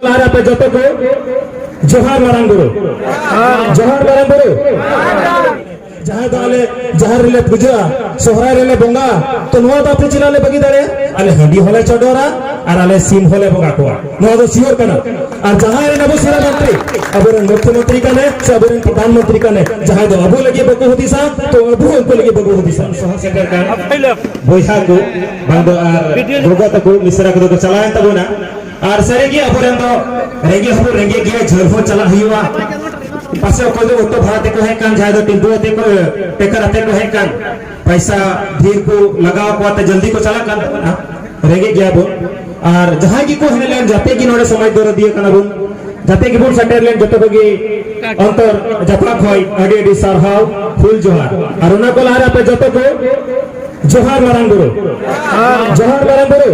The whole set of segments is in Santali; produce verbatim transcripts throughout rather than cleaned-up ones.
ᱟᱨ ᱟᱯᱮ ᱡᱚᱛᱚ ᱠᱚ ᱡᱚᱦᱟᱨ ᱢᱟᱨᱟᱝ ᱵᱩᱨᱩ᱾ ᱡᱚᱦᱟᱨ ᱢᱟᱨᱟᱝ ᱵᱩᱨᱩ᱾ ᱡᱟᱦᱟᱸ ᱫᱚ ᱟᱞᱮ ᱡᱟᱦᱮᱨ ᱨᱮᱞᱮ ᱯᱩᱡᱟᱹᱜᱼᱟ, ᱥᱚᱦᱨᱟᱭ ᱨᱮᱞᱮ ᱵᱚᱸᱜᱟ, ᱛᱚ ᱱᱚᱣᱟ ᱫᱚ ᱟᱯᱮ ᱪᱮᱫᱟᱜ ᱞᱮ ᱵᱟᱹᱜᱤ ᱫᱟᱲᱮᱭᱟᱜᱼᱟ? ᱟᱞᱮ ᱦᱟᱺᱰᱤ ᱦᱚᱸᱞᱮ ᱪᱚᱰᱚᱨᱟ ᱟᱨ ᱟᱞᱮ ᱥᱤᱢ ᱦᱚᱸᱞᱮ ᱵᱚᱸᱜᱟ ᱠᱚᱣᱟ᱾ ᱱᱚᱣᱟ ᱫᱚ ᱥᱤᱭᱳᱨ ᱠᱟᱱᱟ᱾ ᱟᱨ ᱡᱟᱦᱟᱸᱭ ᱨᱮᱱ ᱟᱵᱚ ᱥᱮᱱᱟ ᱢᱚᱱᱛᱨᱤ, ᱟᱵᱚᱨᱮᱱ ᱢᱩᱠᱷᱭᱚ ᱢᱚᱱᱛᱨᱤ ᱠᱟᱱᱮ ᱥᱮ ᱟᱵᱚᱨᱮᱱ ᱯᱨᱚᱫᱷᱟᱱ ᱢᱚᱱᱛᱨᱤ ᱠᱟᱱᱮ, ᱡᱟᱦᱟᱸᱭ ᱫᱚ ᱟᱵᱚ ᱞᱟᱹᱜᱤᱫ ᱵᱟᱠᱚ ᱦᱩᱫᱤᱥᱟ, ᱛᱚ ᱟᱵᱚ ᱦᱚᱸ ᱩᱱᱠᱩ ᱞᱟᱹᱜᱤᱫ ᱵᱟᱵᱚ ᱦᱩᱫᱤᱥᱟ᱾ ᱥᱚᱦᱚᱨ ᱥᱮᱴᱮᱨ ᱠᱟᱱ ᱵᱚᱭᱦᱟ ᱠᱚ, ᱵᱟᱝ ᱫᱚ ᱟᱨ ᱜᱚᱜᱚ ᱛᱟᱠᱚ, ᱢᱤᱥᱨᱟ ᱠᱚᱫᱚ ᱠᱚ ᱪᱟᱞᱟᱣᱮᱱ ᱛᱟᱵᱚᱱᱟ᱾ ᱟᱨ ᱥᱟᱹᱨᱤᱜᱮ ᱟᱵᱚᱨᱮᱱ ᱫᱚ ᱨᱮᱸᱜᱮᱡ ᱦᱚᱸᱵᱚᱱ ᱨᱮᱸᱜᱮᱡ ᱜᱮᱭᱟ, ᱡᱷᱟᱹᱞ ᱦᱚᱸ ᱪᱟᱞᱟᱜ ᱦᱩᱭᱩᱜᱼᱟ᱾ ᱯᱟᱥᱮ ᱚᱠᱚᱭ ᱫᱚ ᱚᱴᱳ ᱵᱷᱟᱲᱟ ᱛᱮᱠᱚ ᱦᱮᱡ ᱠᱟᱱ, ᱡᱟᱦᱟᱸᱭ ᱫᱚ ᱴᱮᱢᱯᱩ ᱟᱛᱮ ᱠᱚ, ᱴᱮᱠᱟᱨ ᱟᱛᱮ ᱠᱚ ᱦᱮᱡ ᱠᱟᱱ, ᱯᱟᱭᱥᱟ ᱰᱷᱮᱨ ᱠᱚ ᱞᱟᱜᱟᱣ ᱠᱚᱣᱟ ᱛᱮ ᱡᱚᱞᱫᱤ ᱠᱚ ᱪᱟᱞᱟᱜ ᱠᱟᱱ ᱛᱟᱵᱚᱱᱟ᱾ ᱨᱮᱸᱜᱮᱡ ᱜᱮᱭᱟ ᱵᱚᱱ᱾ ᱟᱨ ᱡᱟᱦᱟᱸᱭ ᱜᱮᱠᱚ ᱦᱮᱡ ᱞᱮᱱ, ᱡᱟᱛᱮ ᱜᱮ ᱱᱚᱰᱮ ᱥᱚᱢᱟᱡᱽ ᱫᱚᱨᱚᱫᱤᱭᱟᱹ ᱠᱟᱱᱟ ᱵᱚᱱ, ᱡᱟᱛᱮ ᱜᱮᱵᱚᱱ ᱥᱮᱴᱮᱨ ᱞᱮᱱ, ᱡᱚᱛᱚ ᱠᱚᱜᱮ ᱚᱱᱛᱚᱨ ᱡᱟᱯᱟᱜ ᱠᱷᱚᱡ ᱟᱹᱰᱤ ᱟᱹᱰᱤ ᱥᱟᱨᱦᱟᱣ, ᱦᱩᱞ ᱡᱚᱦᱟᱨ᱾ ᱟᱨ ᱚᱱᱟ ᱠᱚ ᱞᱟᱦᱟᱨᱮ ᱟᱯᱮ ᱡᱚᱛᱚ ᱠᱚ ᱡᱚᱦᱟᱨ ᱢᱟᱨᱟᱝ ᱵᱩᱨᱩ, ᱡᱚᱦᱟᱨ ᱢᱟᱨᱟᱝ ᱵᱩᱨᱩ᱾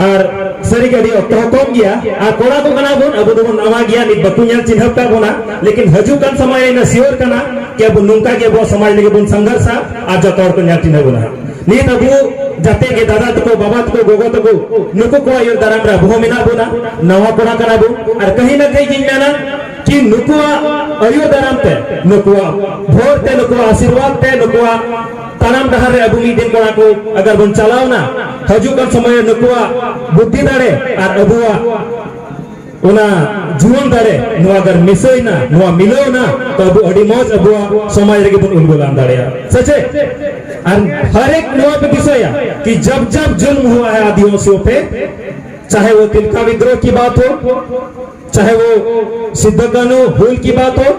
ᱟᱨ ᱥᱟᱹᱨᱤᱜᱮ ᱟᱹᱰᱤ ᱚᱠᱛᱚ ᱦᱚᱸ ᱠᱚᱢ ᱜᱮᱭᱟ, ᱟᱨ ᱠᱚᱲᱟ ᱠᱚ ᱠᱟᱱᱟ ᱵᱚᱱ, ᱟᱵᱚ ᱫᱚᱵᱚᱱ ᱱᱟᱣᱟ ᱜᱮᱭᱟ, ᱱᱤᱛ ᱵᱟᱠᱚ ᱧᱮᱞ ᱪᱤᱱᱦᱟᱹᱯ ᱠᱟᱜ ᱵᱚᱱᱟ, ᱞᱮᱠᱤᱱ ᱦᱤᱡᱩᱜ ᱠᱟᱱ ᱥᱚᱢᱚᱭ ᱨᱮ ᱤᱧ sure ᱠᱟᱱᱟ ᱠᱤ ᱟᱵᱚ ᱱᱚᱝᱠᱟ ᱜᱮ ᱟᱵᱚᱣᱟᱜ ᱥᱚᱢᱟᱡᱽ ᱞᱟᱹᱜᱤᱫ ᱵᱚᱱ ᱥᱚᱝᱜᱷᱚᱨᱥᱟ ᱟᱨ ᱡᱚᱛᱚ ᱦᱚᱲ ᱠᱚ ᱧᱮᱞ ᱪᱤᱱᱦᱟᱹᱯ ᱵᱚᱱᱟ᱾ ᱱᱤᱛ ᱟᱵᱚ ᱡᱟᱛᱮ ᱜᱮ ᱫᱟᱫᱟ ᱛᱟᱠᱚ, ᱵᱟᱵᱟ ᱛᱟᱠᱚ, ᱜᱚᱜᱚ ᱛᱟᱠᱚ, ᱱᱩᱠᱩ ᱠᱚᱣᱟᱜ ᱟᱹᱭᱩᱨ ᱫᱟᱨᱟᱢ ᱨᱮ ᱟᱵᱚ ᱦᱚᱸ ᱢᱮᱱᱟᱜ ᱵᱚᱱᱟ, ᱱᱟᱣᱟ ᱠᱚᱲᱟ ᱠᱟᱱᱟ ᱵᱚᱱ, ᱟᱨ ᱠᱟᱹᱦᱤ ᱱᱟ ᱠᱟᱹᱦᱤ ᱜᱤᱧ ᱢᱮᱱᱟ ᱠᱤ ᱱᱩᱠᱩᱣᱟᱜ ᱟᱹᱭᱩᱨ ᱫᱟᱨᱟᱢ ᱛᱮ, ᱱᱩᱠᱩᱣᱟᱜ ᱵᱷᱳᱨ ᱛᱮ, ᱱᱩᱠᱩᱣᱟᱜ ᱟᱥᱤᱨᱵᱟᱫᱽ ᱛᱮ, ᱱᱩᱠᱩᱣᱟᱜ ᱛᱟᱲᱟᱢ ᱰᱟᱦᱟᱨ ᱨᱮ ᱟᱵᱚ ᱢᱤᱫ ᱫᱤᱱ ᱠᱚᱲᱟ ᱠᱚ ᱟᱜᱟᱨ ᱵᱚᱱ ᱪᱟᱞᱟᱣᱱᱟ, ᱦᱤᱡᱩᱜ ᱠᱟᱱ ᱥᱚᱢᱚᱭ ᱨᱮ ᱱᱩᱠᱩᱣᱟᱜ ᱵᱩᱫᱽᱫᱷᱤ ᱫᱟᱲᱮ ᱟᱨ ᱟᱵᱚᱣᱟᱜ ᱚᱱᱟ ᱡᱩᱣᱟᱹᱱ ᱫᱟᱲᱮ ᱱᱚᱣᱟ ᱟᱜᱟᱨ ᱢᱤᱥᱟᱹᱭᱱᱟ, ᱱᱚᱣᱟ ᱢᱤᱞᱟᱹᱣᱱᱟ, ᱛᱚ ᱟᱵᱚ ᱟᱹᱰᱤ ᱢᱚᱡᱽ ᱟᱵᱚᱣᱟᱜ ᱥᱚᱢᱟᱡᱽ ᱨᱮᱜᱮ ᱵᱚᱱ ᱩᱞᱜᱩᱞᱟᱱ ᱫᱟᱲᱮᱭᱟᱜᱼᱟ, ᱥᱮ ᱪᱮᱫ? ᱟᱨ ᱦᱟᱨ ᱮᱠ ᱱᱚᱣᱟ ᱯᱮ ᱫᱤᱥᱟᱹᱭᱟ ᱠᱤ ᱡᱟᱵ ᱡᱟᱵ ᱡᱩᱞᱢ ᱦᱩᱣᱟ ᱦᱟᱭ ᱟᱫᱤᱵᱟᱥᱤᱭᱳ ᱯᱮ, ᱪᱟᱦᱮ ᱣᱳ ᱛᱤᱞᱠᱟ ᱵᱤᱫᱽᱨᱳᱦ ᱠᱤ ᱵᱟᱛ ᱦᱳ, ᱪᱟᱦᱮ ᱣᱳ ᱥᱤᱫᱩ ᱠᱟᱹᱱᱦᱩ ᱦᱩᱞ ᱠᱤ ᱵᱟᱛ ᱦᱳ,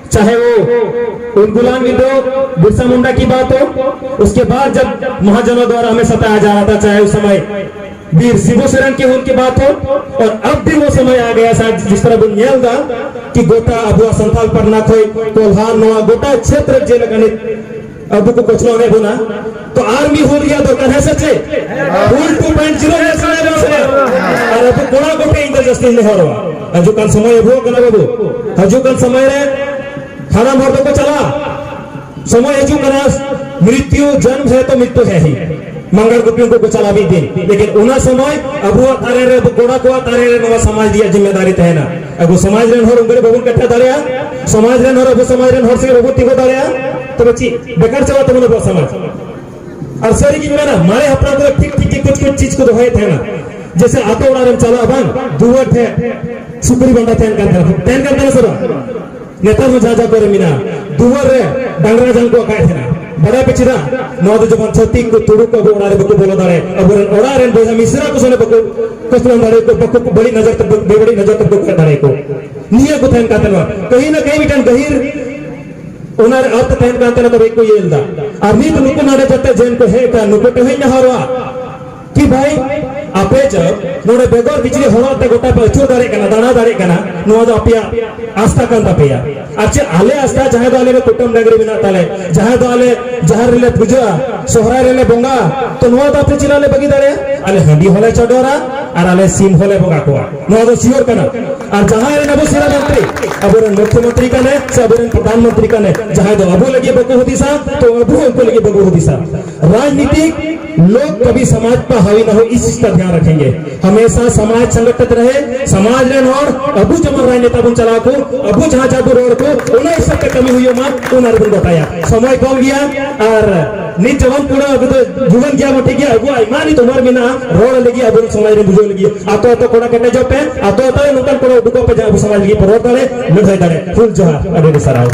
चाहे वो उलगुलान विद्रोह, बिरसा मुंडा की बात हो, उसके बाद जब महाजनों द्वारा हमें सताया जा रहा था, चाहे उस समय वीर शिबू सोरेन की उनकी बात हो, और अब भी वो समय आ गया शायद, जिस तरह ᱵᱚᱱ ᱧᱮᱞ ᱮᱫᱟ ᱠᱤ ᱜᱚᱴᱟ ᱟᱵᱚᱣᱟᱜ ᱥᱟᱱᱛᱟᱲ ᱯᱟᱨᱜᱟᱱᱟ ᱠᱷᱚᱱ ᱠᱚᱞᱦᱟᱱ ᱱᱚᱣᱟ ᱜᱚᱴᱟ ᱪᱷᱮᱛᱨᱚ ᱡᱮᱞᱮᱠᱟ ᱱᱤᱛ ᱟᱵᱚ ᱠᱚ ᱠᱚᱪᱞᱚᱱ ᱮᱫ ᱵᱚᱱᱟ, ᱛᱚ ᱟᱨ ᱢᱤᱫ ᱦᱩᱞ ᱨᱮᱭᱟᱜ ᱫᱚᱨᱠᱟᱨ ᱦᱮᱸ ᱥᱮ ᱪᱮᱫ? ᱦᱩᱞ ᱴᱩ ᱯᱚᱭᱮᱱᱴ ᱡᱤᱨᱳ ᱧᱮᱞ ᱥᱟᱱᱟᱭᱮᱫ ᱵᱚᱱᱟ ᱥᱮ? ᱟᱨ ᱟᱵᱚ ᱠᱚᱲᱟ ᱠᱚᱴᱷᱮᱱ ᱤᱧ ᱫᱚ ᱡᱟᱹᱥᱛᱤᱧ ᱱᱮᱦᱚᱨᱚᱜᱼᱟ, ᱦᱤᱡᱩᱜ ᱠᱟᱱ ᱥᱚᱢᱚᱭ ᱟᱵᱚᱣᱟᱜ ᱠᱟᱱᱟ ᱵᱟᱹᱵᱩ, ᱦᱤᱡᱩᱜ ᱠᱟᱱ ᱥᱚᱢᱚᱭ ᱨᱮ ᱦᱟᱲᱟᱢ ᱦᱚᱲ ᱫᱚᱠᱚ ᱪᱟᱞᱟᱜᱼᱟ, ᱥᱚᱢᱚᱭ ᱦᱤᱡᱩᱜ ᱠᱟᱱᱟ, ᱢᱨᱤᱛᱭᱩ ᱡᱚᱱᱢ ᱦᱮ ᱛᱚ ᱢᱨᱤᱛᱭᱩ ᱦᱮ ᱦᱤ᱾ ᱢᱟᱸᱜᱟᱲ ᱜᱩᱯᱤ ᱩᱱᱠᱩ ᱠᱚ ᱪᱟᱞᱟᱣ ᱢᱤᱫ ᱫᱤᱱ᱾ ᱞᱮᱠᱤᱱ ᱚᱱᱟ ᱥᱚᱢᱚᱭ ᱟᱵᱚᱣᱟᱜ ᱛᱟᱨᱮ ᱨᱮ, ᱠᱚᱲᱟ ᱠᱚᱣᱟᱜ ᱛᱟᱨᱮ ᱨᱮ ᱱᱚᱣᱟ ᱥᱚᱢᱟᱡᱽ ᱨᱮᱭᱟᱜ ᱡᱤᱢᱢᱮᱫᱟᱨᱤ ᱛᱟᱦᱮᱱᱟ᱾ ᱟᱵᱚ ᱥᱚᱢᱟᱡᱽ ᱨᱮᱱ ᱦᱚᱲ ᱩᱱᱠᱩ ᱨᱮ ᱵᱟᱵᱚᱱ ᱠᱟᱴᱷᱟ ᱫᱟᱲᱮᱭᱟᱜᱼᱟ, ᱥᱚᱢᱟᱡᱽ ᱨᱮᱱ ᱦᱚᱲ ᱟᱵᱚ ᱥᱚᱢᱟᱡᱽ ᱨᱮᱱ ᱦᱚᱲ ᱥᱮ ᱵᱟᱵᱚᱱ ᱛᱤᱸᱜᱩ ᱫᱟᱲᱮᱭᱟᱜᱼᱟ, ᱛᱚᱵᱮ ᱪᱮᱫ ᱵᱮᱠᱟᱨ ᱪᱟᱵᱟᱜ ᱛᱟᱵᱚᱱᱟ ᱟᱵᱚᱣᱟᱜ ᱥᱚᱢᱟᱡᱽ? ᱟᱨ ᱥᱟᱹᱨᱤ ᱜᱤᱧ ᱢᱮᱱᱟ, ᱢᱟᱨᱮ ᱦᱟᱯᱲᱟᱢ ᱠᱚᱫᱚ ᱴᱷᱤᱠ ᱴᱷᱤᱠ ᱜᱮ ᱠᱩᱪ ᱠᱩᱪ ᱪᱤᱡᱽ ᱠᱚ ᱫᱚᱦᱚᱭᱮᱫ ᱛᱟᱦᱮᱱᱟ᱾ ᱡᱮᱥᱮ ᱟᱛᱳ ᱚᱲᱟᱜ ᱨᱮᱢ ᱪᱟᱞᱟᱜᱼᱟ ᱵᱟᱝ, ᱫᱩᱣᱟᱹᱨ ᱴᱷᱮᱡ ᱥᱩᱠᱨᱤ ᱵᱟᱸᱫᱟ ᱛᱟᱦᱮᱱ ᱠᱟᱱ ᱛᱟᱦᱮᱱᱟ, ᱛᱟᱦᱮᱱ ᱠᱟᱱ ᱛᱟᱦᱮᱱᱟ ᱥᱮ ᱵᱟᱝ? ᱱᱮᱛᱟᱨ ᱦᱚᱸ ᱡᱟᱦᱟᱸ ᱡᱟᱦᱟᱸ ᱠᱚᱨᱮ ᱢᱮᱱᱟᱜᱼᱟ, ᱫᱩᱣᱟᱹᱨ ᱨᱮ ᱰᱟᱝᱨᱟ ᱡᱟᱝ ᱠᱚ ᱟᱠᱟᱭᱮᱫ ᱛᱟᱦᱮᱱᱟ᱾ ᱵᱟᱰᱟᱭ ᱯᱮ ᱪᱮᱫᱟᱜ? ᱱᱚᱣᱟ ᱫᱚ ᱡᱮᱢᱚᱱ ᱪᱷᱟᱹᱛᱤᱠ ᱠᱚ, ᱛᱩᱲᱩᱠ ᱠᱚ ᱟᱵᱚ ᱚᱲᱟᱜ ᱨᱮ ᱵᱟᱠᱚ ᱵᱚᱞᱚ ᱫᱟᱲᱮᱭᱟᱜᱼᱟ, ᱟᱵᱚᱨᱮᱱ ᱚᱲᱟᱜ ᱨᱮᱱ ᱵᱚᱭᱦᱟ ᱢᱤᱥᱨᱟ ᱠᱚ ᱥᱚᱸᱜᱮ ᱵᱟᱠᱚ ᱠᱚᱥᱞᱚᱱ ᱫᱟᱲᱮᱭᱟᱠᱚ, ᱵᱟᱠᱚ ᱵᱟᱹᱲᱤᱡ ᱱᱚᱡᱚᱨ ᱛᱮ, ᱵᱮᱵᱟᱹᱲᱤᱡ ᱱᱚᱡᱚᱨ ᱛᱮ ᱵᱟᱠᱚ ᱠᱚᱭᱚᱜ ᱫᱟᱲᱮᱭᱟᱠᱚ᱾ ᱱᱤᱭᱟᱹ ᱠᱚ ᱛᱟᱦᱮᱱ ᱠᱟᱱ ᱛᱟᱦᱮᱱᱟ᱾ ᱠᱟᱹᱦᱤ ᱱᱟ ᱠᱟᱹᱦᱤ ᱢᱤᱫᱴᱟᱝ ᱜᱟᱹᱦᱤᱨ ᱚᱱᱟ ᱨᱮ ᱚᱨᱛᱷ ᱛᱟᱦᱮᱱ ᱠᱟᱱ ᱛᱟᱦᱮᱱᱟ, ᱛᱚᱵᱮ ᱠᱚ ᱤᱭᱟᱹ ᱞᱮᱫᱟ᱾ ᱟᱨ ᱱᱤᱛ ᱱᱩᱠᱩ ᱱᱚᱰᱮ ᱡᱟᱛᱮ ᱡᱮᱱ ᱠᱚ ᱦᱮᱡ ᱟᱠᱟᱱ, ᱱᱩᱠᱩ ᱴᱷᱮᱱ ᱦᱚᱧ ᱱᱮᱦᱚᱨᱚᱜᱼᱟ ᱠᱤ ᱵᱷᱟᱭ, ᱟᱯᱮ ᱡᱟᱵ ᱱᱚᱰᱮ ᱵᱮᱜᱚᱨ ᱵᱤᱡᱽᱞᱤ ᱦᱚᱨᱚᱜ ᱛᱮ ᱜᱚᱴᱟ ᱯᱮ ᱟᱹᱪᱩᱨ ᱫᱟᱲᱮᱭᱟᱜ ᱠᱟᱱᱟ, ᱫᱟᱬᱟ ᱫᱟᱲᱮᱭᱟᱜ ᱠᱟᱱᱟ, ᱱᱚᱣᱟ ᱫᱚ ᱟᱯᱮᱭᱟᱜ ᱟᱥᱛᱷᱟ ᱠᱟᱱ ᱛᱟᱯᱮᱭᱟ᱾ ᱟᱨ ᱪᱮᱫ ᱟᱞᱮ ᱟᱥᱛᱷᱟ, ᱡᱟᱦᱟᱸᱭ ᱫᱚ ᱟᱞᱮ ᱨᱮ ᱠᱩᱴᱟᱹᱢ ᱰᱟᱝᱨᱤ ᱢᱮᱱᱟᱜ ᱛᱟᱞᱮ, ᱡᱟᱦᱟᱸᱭ ᱫᱚ ᱟᱞᱮ ᱡᱟᱦᱟᱸ ᱨᱮᱞᱮ ᱯᱩᱡᱟᱹᱜᱼᱟ, ᱥᱚᱦᱨᱟᱭ ᱨᱮᱞᱮ ᱵᱚᱸᱜᱟᱜᱼᱟ, ᱛᱚ ᱱᱚᱣᱟ ᱫᱚ ᱟᱯᱮ ᱪᱮᱫᱟᱜ ᱞᱮ ᱵᱟᱹᱜᱤ ᱫᱟᱲᱮᱭᱟᱜᱼᱟ? ᱟᱞᱮ ᱦᱟᱺᱰᱤ ᱦᱚᱸᱞᱮ ᱪᱚᱰᱚᱨᱟ ᱟᱨ ᱟᱞᱮ ᱥᱤᱢ ᱦᱚᱸᱞᱮ ᱵᱚᱸᱜᱟ ᱠᱚᱣᱟ᱾ ᱱᱚᱣᱟ ᱫᱚ ᱥᱤᱭᱳᱨ ᱠᱟᱱᱟ᱾ ᱟᱨ ᱡᱟᱦᱟᱸᱭ ᱨᱮᱱ ᱟᱵᱚ ᱥᱮᱱᱟ ᱢᱚᱱᱛᱨᱤ, ᱟᱵᱚᱨᱮᱱ ᱢᱩᱠᱷᱭᱚᱢᱚᱱᱛᱨᱤ ᱠᱟᱱᱮ ᱥᱮ ᱟᱵᱚᱨᱮᱱ ᱯᱨᱚᱫᱷᱟᱱ ᱢᱚᱱᱛᱨᱤ ᱠᱟᱱᱮ, ᱡᱟᱦᱟᱸᱭ ᱫᱚ ᱟᱵᱚ ᱞᱟᱹᱜᱤᱫ ᱵᱟᱠᱚ ᱦᱩᱫᱤᱥᱟ, ᱛᱚ ᱟᱵᱚ ᱦᱚᱸ ᱩᱱᱠᱩ ᱞᱟᱹᱜᱤᱫ ᱵᱟᱵᱚ ᱦᱩᱫᱤᱥᱟ᱾ राजनीतिक लोग कभी समाज पर हावी ना हो, इस चीज का ध्यान रखेंगे। हमेशा समाज संगठित रहे, समाज ᱨᱮᱱ ᱦᱚᱲ ᱟᱵᱚ ᱡᱮᱢᱚᱱ ᱨᱟᱡᱽᱱᱮᱛᱟ ᱵᱚᱱ ᱪᱟᱞᱟᱣ ᱠᱚ, ᱟᱵᱚ ᱡᱟᱦᱟᱸ ᱡᱟᱦᱟᱸ ᱵᱚᱱ ᱨᱚᱲ ᱠᱚ, ᱚᱱᱟ ᱦᱤᱥᱟᱹᱵ ᱛᱮ ᱠᱟᱹᱢᱤ ᱦᱩᱭᱩᱜ ᱢᱟ, ᱚᱱᱟ ᱨᱮᱵᱚᱱ ᱜᱚᱴᱟᱭᱟ᱾ ᱥᱚᱢᱚᱭ ᱠᱚᱢ ᱜᱮᱭᱟ, ᱟᱨ ᱱᱤᱛ ᱡᱮᱢᱚᱱ ᱠᱚᱲᱟ ᱟᱵᱚ ᱫᱚ ᱡᱩᱣᱟᱹᱱ ᱜᱮᱭᱟ ᱵᱚᱱ, ᱴᱷᱤᱠ ᱜᱮᱭᱟ, ᱟᱵᱚᱣᱟᱜ ᱟᱭᱢᱟ ᱱᱤᱛ ᱩᱢᱟᱹᱨ ᱢᱮᱱᱟᱜᱼᱟ ᱨᱚᱲ ᱞᱟᱹᱜᱤᱫ, ᱟᱵᱚ ᱥᱚᱢᱟᱡᱽ ᱨᱮ ᱵᱩᱡᱷᱟᱹᱣ ᱞᱟᱹᱜᱤᱫ᱾ ᱟᱛᱳ ᱟᱛᱳ ᱠᱚᱲᱟ ᱠᱮᱴᱮᱡᱚᱜ ᱯᱮ, ᱟᱛᱳ ᱟᱛᱳ ᱨᱮ ᱱᱚᱝᱠᱟᱱ ᱠᱚᱲᱟ ᱩᱰᱩᱠᱚᱜ ᱯᱮ, ᱡᱟᱦᱟᱸ ᱟᱵᱚ ᱥᱚᱢᱟᱡᱽ ᱞᱟᱹᱜᱤᱫ ᱯᱮ ᱨᱚᱲ ᱫᱟᱲᱮ, ᱞᱟᱹᱲᱦᱟᱹᱭ ᱫᱟᱲᱮ᱾ ᱦᱩᱞ ᱡᱚᱦᱟᱨ, ᱟᱹᱰᱤ ᱟᱹᱰᱤ ᱥᱟᱨᱦᱟᱣ᱾